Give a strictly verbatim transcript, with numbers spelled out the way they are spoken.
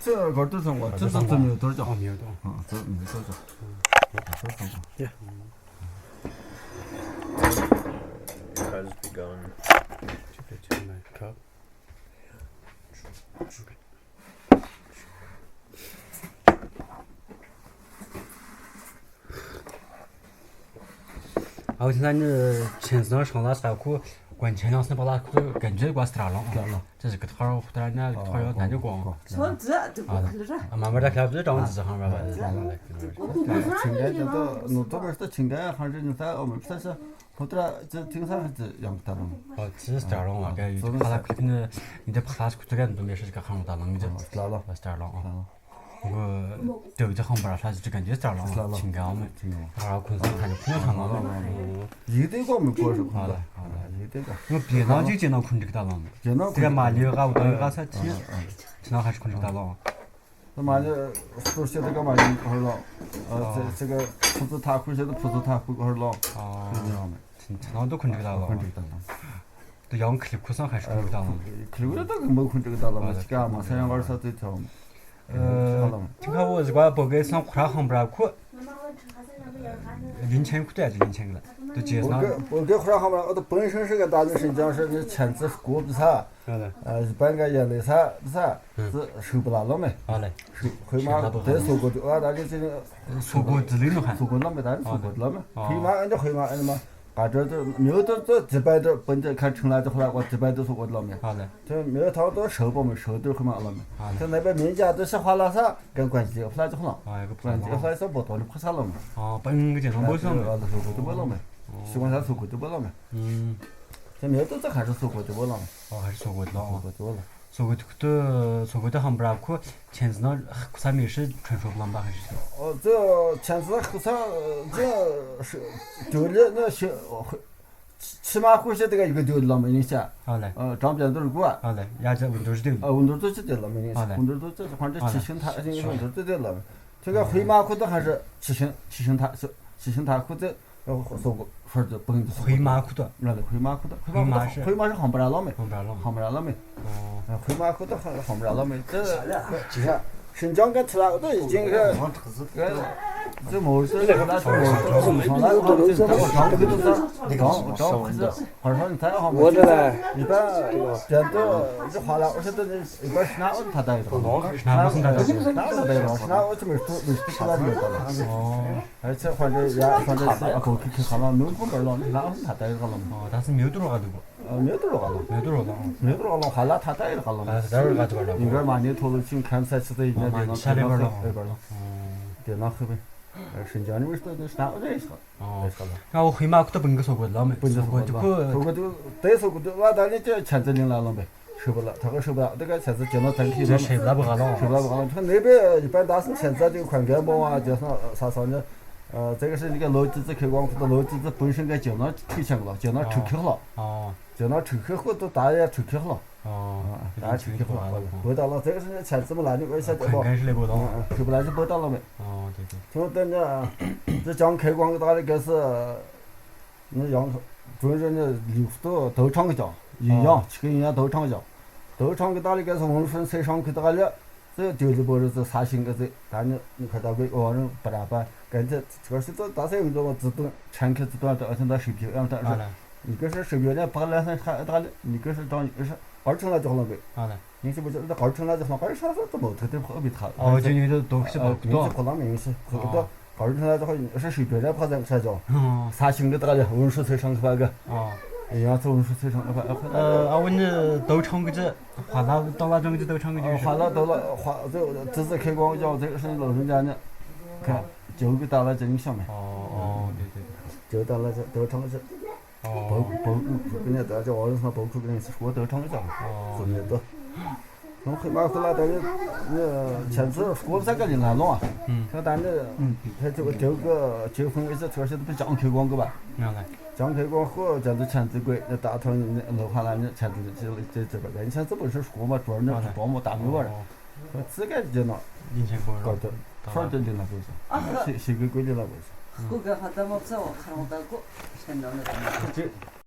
ཙི་གར་ཏུ་ཚང་བ། ཙི་ཙི་ཙི་མེ་ཏོར་ཅོ། ཨ། མེ་ཏོར། ཨ། ཙི་མེ་ཏོར་ཅོ། ཨ། ཙི་ཚང་བ། Yeah. Has begun. Should I turn my cup? ཨའོ་ཐི་ན་ནི་ཆན་ཙི་ནང་ཤང་ལ་ས་ཁུ་གོན་ཆེན་ནང་སི་ནི་པ་ལ་ཁུ་གན་ཇེ་གོ་སི་ཏྲ་ལོང་། ཏྲ་ལོང་། ཅི་ཞིག་གི་ཐོག་རོ་ཁུ་ཏྲ་ན་ཐོག་ཡོ་ད་ནི་གོ། ཆོན་ཙི་ཨ་ཏི་གོ་ཁུ་ལ་ར། ཨ་མ་མ་ར་ཁ་ལ་བཟོ་ཀྲང་ཙི་ཧང་ར་བ། ཆིང་ག་ཡ་ཏོ་ནོ་ཏོ་མ་སྟ་ཆིང་ག་ཡ་ཧང་རི་ནི་ད་ཨོ་མི་ཕ་ས་ཁོ་ཏྲ་ཙི་ཐིང་ས་ཧ་ཙི་ཡང་ཏ་ལོང་། ཨ་ཙི་སི་ཏྲ་ལོང་བ་ག་ཡུ་ཁ་ལ་ཁུ་ནི་ནི་ཏེ་ཕ་ལ་ཁུ་ཏྲ་ག་ནི་ཏོ་མེ་ཤི་ག་ཁང་ཏ་ལོང་ངི་ཙི། ཨ་ལ་ལོ། ཨ་སི་ཏྲ་ལོང་། ཨ་ལ་ལོ། ཁོ་ཏེ་ཏེ་ཁང་པ་ར་ལྷ་ཅིག་གན་ཏེ་སི་ཏྲ་ལོང་། ལྷ་ལོང་། ཆིང་ག་ཨོ་མེ། ཆིང་ག་ཨོ་མེ། ཨ་ར་ཁོང་ཚང་ཁ་ནི་ཁོང་ཚང་ལོང་། ཡི་ཏེ་གོ་མི་གོ་ཤོ་ཁོང་ཚང་། ཡི་ཏེ་ག། ངོ་བྱེད་ནང་ཅིག་བྱེད་ནང་ཁོང་འགྲིག་ཏ་ལོང་། བྱེད་ནང་ཏེ་ག་མ་ལི་ག་འུ་དང་ག་ས་ཆི་ཆི་ནང་ཁ་ཤི་ཁོང་འགྲིག་ཏ་ལོང་། ད་མ་ནི་སྟོར་ཤེད་ད་ག་མ་ནི་ཧོར་ལོ། ཨ་ཙི་ཙི་ག་ཕུ་ཙི་ཐ་ཁུ་ཤེད་ད་ཕུ་ཙི་ཐ་ཁུ་ཧོར་ལོ། ཨ་ཁུ་ནི་ཡོང་མེད། ཐི་ཐི་ནང་དུ་ཁུ་འགྲིག་ད་ལོ། ཁུ་འགྲིག་ད་ལོ། ད་ཡང་ཁི་ལི་ཁུ་སང་ཁ་ཤི་ཁུ་འགྲིག་ད་ལོ། ཁི་ལི་ཁུ་ད་ག་མ་ཁུ་འགྲིག་ད་ལོ། མ་ཅི་ག་མ་ས་ཡང་གར་ས་ཏེ་ཐོང་། ཨ་ཐི་ཁ་བོ་ཟི་ག་བོ་གེ་སང་ཁུ་ར་ཧང་བྲ་ཁུ། ལིན་ཆེན་ཁུ་ཏེ་ཡ་ལིན་ཆེན་ལ། ཏུ་ཅེས་ན། བོད་གེ་ཁུ་ར་ཧང་བྲ་ཨོ་ཏུ་པན་ཤང་ཤི་ག་ད་ནི་ཤིན་ཅང་ཤི་ནི་ཆན་ཙི་སྐོབ་ས། ཨ་ལེ། ཨ་ཟི་པན་ག་ཡ་ལེ་ས་ས། ཨ་ཙི་ཧྲུ་པ་ལ་ལོ་མེ། ཨ་ལེ། ཧུ་མ་ཏེ་སོ་གོ་ཏུ་ཨ་ད་ཅི་ཅི། སོ་གོ་ཏུ་ལི་ནོ་ཧ། སོ་གོ་ལོ་མེ་ད་ནི་སོ་གོ་ཏུ་ལོ་མེ། ཨ་ཧུ་མ་ཨ་ནི་ཧུ་མ་ཨ་ནི་མ། ག་ཏྲ་ཏུ་མེ་ཏུ་ཙི་ཙི་པན་ཏུ་པན་ཏུ་ཁ་ཁྲིང་ལ་ཏུ་ཧུ་ལ་གོ་ཙི་པན་ཏུ་སོ་གོ་ཏུ་ལོ་མེ། ཨ་ལེ། ཏེ་མེ་ཐོག་ཏུ་ཧྲུ་པོ་མེ་ཧྲུ་ཏུ་ཧུ་མ་ལོ་མེ། ཨ་ལེ། ཏེ་ནེ་པེ་མེ་ཇ་ཏུ་ཤ་ཧ་ལ་ས་གན་གོན་ཅི་ཧ་ལ་ཅི་ཧ་ལོ། ཨ་ཡ་གོ་ཧ་ལ་ཧ་ལ་ས་བོ་ཏོ་ལི་ཁ་ས་ལོ་མེ། ཨ་པན་གི་ཅན་ན་བོ་སོ་མེ། ཨ་ལེ་སོ་གོ་ཏུ་བོ་ལོ་མེ། ཨ་ཤི་གོ་ས་སོ་གོ་ཏུ་བོ་ལོ་མེ། ཨུམ། ཏེ་མེ་ཏུ་ཙི་ཁ་ཧྲི་སོ་གོ་ཏུ་བོ་ལོ། ཨ་ཧྲི་སོ་གོ་ཏུ་ལོ། སོ་གོ་ཏུ་བོ་ལོ། སོ་གོ་ཏུ་ཁུ་ཏུ་སོ་གོ་ཏུ་ཧམ་བྲ་ཁུ་ཆན་ཙི་ནང་ཁུ་ས་མེ་ཤི་ཁྲོན་ཤོག་ལམ་པ་ཧ་ཤི་སོ། ཨོ་ཙི་ཆན་ཙི་ཁུ་ས་ཙི་ཤི་ཏུ་ལེ་ནི་ཤི་ཆི་མ་ཁུ་ཤི་ཏེ་ག་ཡི་གེ་ཏུ་ལམ་ཡིན་ཤ། ཨ་ལེ། ཨ་ཀྲམ་ཅན་ཏུ་རུ་གུ་ཨ། ཨ་ལེ། ཡ་ཅ་འུ་དུ་ཅི་ཏེ། ཨ་འུ་དུ་ཅི་ཏེ་ལམ་ཡིན་ཤ། ཨ་ལེ། འུ་དུ་ཅི་ཁོང་ཏེ་ཆི་ཤིན་ཐ་ཤིན་འུ་དུ་ཅི་ཏེ་ལམ། ཏེ་ག་ཧུའི་མ་ཁུ་ཏུ་ཧ་ཤི་ཆི་ཤིན་ཆི་ཤིན་ཐ་ཆི་ཤིན་ཐ་ཁུ་ཏུ། སོ་གོ་ཧོར་ཏུ་པང་ཏུ་སོ་གོ། ཧུའི་མ་ཁུ་ཏུ། ལ་ལ་ཧུའི་མ་ཁུ་ཏུ། ཧུའི་མ་ཁུ་ཏུ། ཧུའི་མ་ཧོམ་བྲ་ལོ་མེ། ཧོམ་བྲ་ལོ་མེ། ཧོམ་བྲ་ལོ་མེ། ཨོ། ཧུའི་མ་ཁུ་ཏུ་ཧོམ་བྲ་ལོ་མེ། ཏེ་ཅི་ཡ། ཤིན་ཅང་གི་ཚི་ལ་ཏུ་ཡི་ཅིང་གི། ཏེ་མོ་ཏུ་ལ་ཏུ་མོ་ཏུ་ཏུ་ཏུ་ཏུ་ཏུ་ཧོར་ཧོར་ཏུ་ཡི་པ་ཏུ་ཧ་ལ་ཨོ་ཤ་ཏུ་ཡི་པ་ཤ་ན་ཨོ་ཐ་ཏ་ཡི་ཏུ། ཤ་ན་ཨོ་ཐ་ཏ་ཡི་ཏུ། ཤ་ན་ཨོ་ཐ་ཏ་ཡི་ཏུ། ཤ་ན་ཨོ་ཏུ་མི་ཏུ་མི་ཏུ་ཁ་ལ་ཡི་ཏུ། ཨོ། ཨ་ཙི་ཁོ་འདི་ཡ་ཁོ་འདི་ཨ་ཁོ་ཁི་ཁི་ཁ་ལ་ནུ་ཁོ་འདི་ལོ་ལ་ཐ་ཏ་ཡི་ཁ་ལོ། ཨོ་ད་སི་མེ་ཏུ་རོ་ག་འདུག་གོ། ཨ་མེ་ཏུ་རོ་ག་ལོ། མེ་ཏུ་རོ་ལོ། མེ་ཏུ་རོ་ག་ལོ་ཁ་ལ་ཐ་ཏ་ཡི་ཁ་ལོ། ཨ་ད་རོ་ག་ཏུ་ག་ལོ། ཨིན་གར་མ་ནི་ཐོ་ལོ་ཅིང་ཁན་ས་ཆི་ཏ་ཡི་ནི་ཨོ་དེ་ནོ་ཤ་རེ་བར་ལོ། རེ་བར་ལོ། ཨོ། དེ་ནོ་ཁི་བེ། ཤིན་ཅང་ནི་མི་སྟོ་དེ་ཤ་ཨོ་རེ་ཤ། ཨོ། རེ་ཤ་ལོ། ང་འོ་ཧུའི་མ་ཁུ་ཏུ་བུན་གི་སོ་གོ་ལོ་མེ། བུན་གི་སོ་གོ་ལོ། སོ་གོ་ཏུ་དེ་སོ་གོ་ཏུ་ལ་ད་ནི་ཅི་ཆན་ཙི་ལིང་ལ་ལོ་མེ། ཧྲི་པ་ལ་ཐ་ཀ་ཧྲི་པ་ལ་དེ་ག་ཆན་ཙི་ཅི་ནོ་ཐང་ཁི་ལོ། ཧྲི་པ་ལ་བ་ག་ལོ། ཧྲི་པ་ལ་བ་ག་ལོ། ཐ་ནེ་པེ་ཡི་པ་ད་སི་ཆན་ཙི་དེ་ཁོན་གེ་མོ་བ་ཇེ་སོ་ས་སོ་ནི། ཨ་ཙེ་ག་ཧྲི་ནི་ག་ལོ་ཅི་ཙི་ཁེ་གོང་ཁུ་ཏུ་ལོ་ཅི་ཙི་པུན་ཤིང་ག་ཅི་ནོ་ཁི་ཆང་ལོ་ཅི་ནོ་ཁྲུ་ཁི་ལོ། ཨོ། ཅི་ནོ་ཁྲུ་ཁི་ཁུ་ཏུ་ད་ཡ་ཁྲུ་ཁི་ལོ། ཨོ། ད་ཁྲུ་ཁི་ལོ། བོད་ད་ལོ་ཙེ་ག་ཧྲི་ནི་ཆན་ཙི་མ་ལ་ནི་ཨོ་ཤ་ཏེ་ལོ། ཁོན་གེ་ཧྲི་ལེ་བོ་ལོ། ཨ་ཁྲི་པ་ལ་ཅི་བོད་ད་ལོ་མེ། ཨོ་དེ་དེ། ཐུ་ཏེ་ནི་ཙི་ཅང་ཁེ་གོང་གི་ད་ལེ་གེ་སི། ནི་ཡང་ཀྲུང་ཞི་ནི་ལིའུ་ཏུ་ཏོའུ་ཁྲང་གི་ཅང་ཡིན་ཡང་ཆི་གི་ཡིན་ཡང་ཏོའུ་ཁྲང་ཅང་ཏོའུ་ཁྲང་གི་ད་ལི་ག་སོ་ཝུན་ཧྲུན་ཚེ་ཧྲང་གི་ད་ལི་ཙི་ཏེ་ལི་བོ་རི་ཙི་ས་ཞིང་གི་ཙི་ད་ནི་ནི་ཁ་ད་གོ་ཨོ་རང་པ་ར་པ་གན་ཙི་ཁ་སི་ཏོ་ད་སེ་ཡིན་ཏོ་ཙི་ཏུ་ཆན་ཁི་ཙི་ཏུ་ད་ཨ་ཐན་ད་ཧྲི་བྱི་ཡང་ད་ཨ་ལ། ནི་ག་སི་ཧྲི་བྱི་ནི་པ་ལ་ས་ཁ་ད་ལི་ནི་ག་སི་ཏོ་ནི་ག་སི་ཨར་ཆང་ལ་ཅོག་ལོ་བེ། ཨ་ལ། ཉིན་ཞིག་པོ་ཅིག་ད་གར་ཆུང་ན་ཅིག་ལོང་གར་ཤ་ས་ཏུ་མོ་ཐུ་ཏེ་ཕ་བི་ཐ། ཨོ་ཅི་ཉིན་ཏུ་དོག་ཤི་བ་ཏོ། ཁོ་ལ་མེ་ཡིན་ཤི་ཁོ་ཏོ་གར་ཆུང་ན་ཅིག་ཤ་ཤི་བེ་ར་ཕ་ཟང་ཤ་ཅོ། ས་ཞིང་གི་ད་ལེ་ཝུན་ཧྲུན་ཚེ་ཧྲང་གི་ཕ་ག། ཡང་ཚོ་ཝུན་ཧྲུན་ཚེ་ཧྲང་གི་ཕ་ག། ཨ་ཝུན་ནི་ཏོའུ་ཁྲང་གི་ཅི་ཧ་ལ་ཏོ་ལ་ཅང་གི་ཅི་ཏོའུ་ཁྲང་གི་ཅི། ཧ་ལ་ཏོ་ལ་ཧ་ཙི་ཙི་ཁེ་གོང་ཅོ་ཙི་ཤི་ལོ་རུན་ཅ་ནི། ཁ་ཅོ་གི་ད་ལ་ཅང་ཤ་མེ། ཨོ་ཨོ་དེ་དེ། ཅོ་ད་ལ་ཅི་ཏོའུ་ཁྲང་གི་ཅི། ཨོ། བོད་བོད་ཕྲུག་གི་ནི་ད་ཅི་ཨོ་རི་སི་ན་བོད་ཕྲུག་གི་ནི་སི་ཧོ་ཏོ་ཁྲང་ཅང་ཨོ་སོ་ནི་ཏོ། ནོ་ཁི་མ་ཁུ་ལ་ད་ནི་ནི་ཆན་ཙི་སྐོབ་ས་ག་ལི་ན་ལོ་ཨ། ཁ་ད་ནི་ཧེ་ཏོ་ཏེ་གི་ཅི་ཁུང་ཨི་ཙི་ཚོ་ཤི་ཏོ་ཅང་ཁེ་གོང་གི་བ། ཅང་ཁེ་གོང་ཁོ་ཅང་ཏོ་ཆན་ཙི་གོ་ནི་ད་ཐོ་ནི་ལོ་ཁ་ལ་ནི་ཆན་ཙི་ཅི་ལི་ཅི་ཅི་བ་ཡན་ཆན་ཙི་བོ་ཤི་སྐོབ་མ་ཏོ་ནི་ཏོ་མོ་ད་མི་བ། ཙི་ག་ཅི་ནོ། ཡིན་ཆེན་གོ་རོ། ཧོར་དུ་ལི་ན་གོ་ཅོ། ཤི་ཤི་གི་གོ་ལི་ན་གོ་ཅོ། ཁུ་ག་ཧ་ད་མོ་ཚ་བ་ཁ་རང་ད་གོ་ཤན་ནོ་ནི་ར་མ་ཅི།